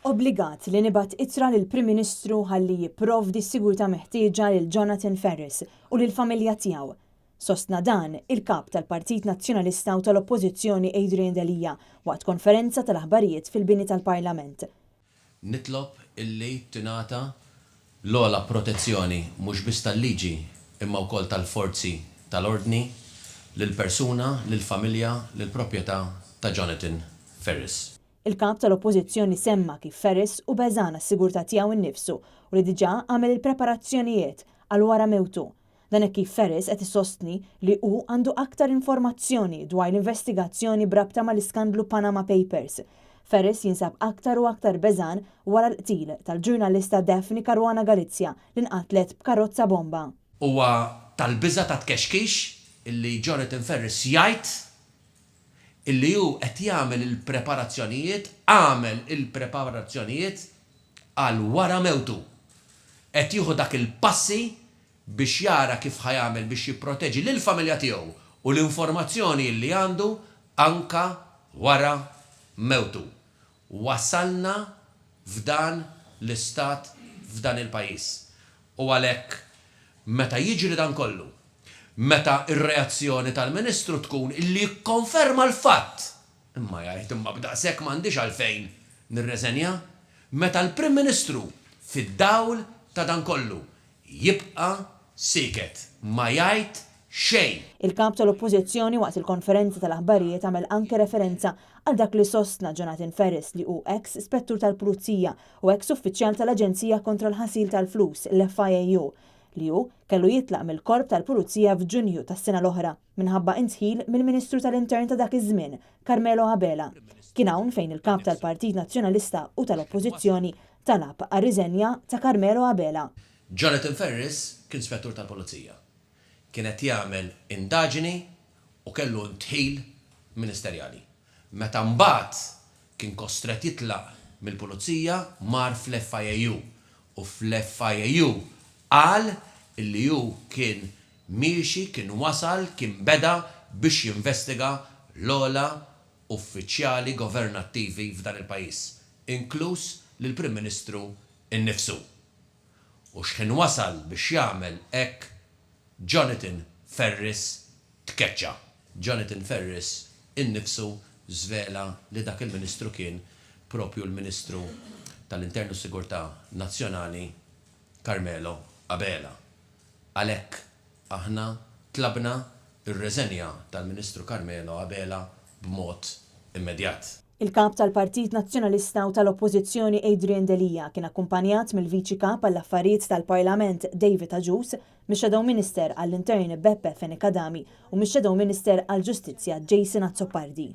Obbligat li nibgħat ittra lill-Prim Ministru ħalli jipprovdi s-sigurtà meħtieġa lil Jonathan Ferris u lill-familja tiegħu. Sostna dan il-Kap tal-Partit Nazzjonalista u tal-Oppożizzjoni Adrian Delia waqt konferenza tal-aħbarijiet fil-bini tal-Parlament. Nitlob illi tingħata l-ogħla protezzjoni mhux biss tal-liġi imma wkoll tal-forzi tal-ordni lill-persuna, lill-familja, lill-proprjetà ta' Jonathan Ferris. Il-Kap tal-Oppożizzjoni semma kif Ferris hu beżgħan għas-sigurtà tiegħu nnifsu u li diġà għamel il-preparazzjonijiet għal wara mewtu. Dan hekk kif Ferris qed isostni li hu għandu aktar informazzjoni dwar l-investigazzjoni b'rabta mal-iskandlu Panama Papers. Ferris jinsab aktar u aktar beżgħan wara l-qtil tal-ġurnalista Daphne Caruana Galizia li nqatlet b'karozza bomba. Huwa tal-biża' tat-tkexkix illi Jonathan Ferris jgħid illi hu qed jagħmel il-preparazzjonijiet, għamel il-preparazzjonijiet għal wara mewtu. Qed jieħu dak il-passi biex jara kif ħa jagħmel biex jipproteġi lill-familja tiegħu u l-informazzjoni illi għandu anka wara mewtu. Wasalna f'dan l-istat f'dan il-pajjiż. U għalhekk meta jiġri dan kollu, meta r-reazzjoni tal-Ministru tkun illi jikkonferma l-fatt, imma jgħid imma b'daqshekk m'għandix għalfejn nirreżenja, meta l-Prim Ministru fid-dawl ta' dan kollu jibqa' sieket, ma jgħid xejn. Il-Kap tal-Oppożizzjoni waqt il-konferenza tal-aħbarijiet għamel anke referenza għal dak li sostna Jonathan Ferris li hu eks Spettur tal-Pulizija u eks uffiċjal tal-Aġenzija kontra l-Ħasil tal-Flus, l-FIAU, li hu kellu jitlaq mill-Korp tal-Pulizija f'Ġunju tas-sena l-oħra minħabba indħil mill-Ministru tal-Intern ta' dak iż-żmien, Carmelo Abela. Kien hawn fejn il-Kap tal-Partit Nazzjonalista u tal-Oppożizzjoni talab għar-riżenja ta' Carmelo Abela. Jonathan Ferris kien Spettur tal-Pulizija. Kien qed jagħmel indaġini u kellu ndħil ministerjali. Meta mbagħad kien kostrett jitlaq mill-Pulizija mar fl-FIAU u fl-FIAU qal illi hu kien miexi, kien wasal, kien beda biex jinvestiga l-ogħla uffiċjali governattivi f'dan il-pajjiż, inkluż lill-Prim Ministru nnifsu. U x'ħin wasal biex jagħmel hekk Jonathan Ferris tkeċċa. Jonathan Ferris innifsu żvela li dak il-Ministru kien proprju l-Ministru tal-Intern u s-Sigurtà Nazzjonali Carmelo Abela. Għalhekk aħna tlabna r-reżenja tal-Ministru Carmelo Abela b'mod immedjat. Il-Kap tal-Partit Nazzjonalista u tal-Oppożizzjoni Adrian Delia kien akkumpanjat mill-Viċi Kap għall-Affarijiet tal-Parlament David Agius, mix-Shadow Minister għall-Intern Beppe Fenech Adami u mix-Shadow Minister għall-Ġustizzja Jason Azzopardi.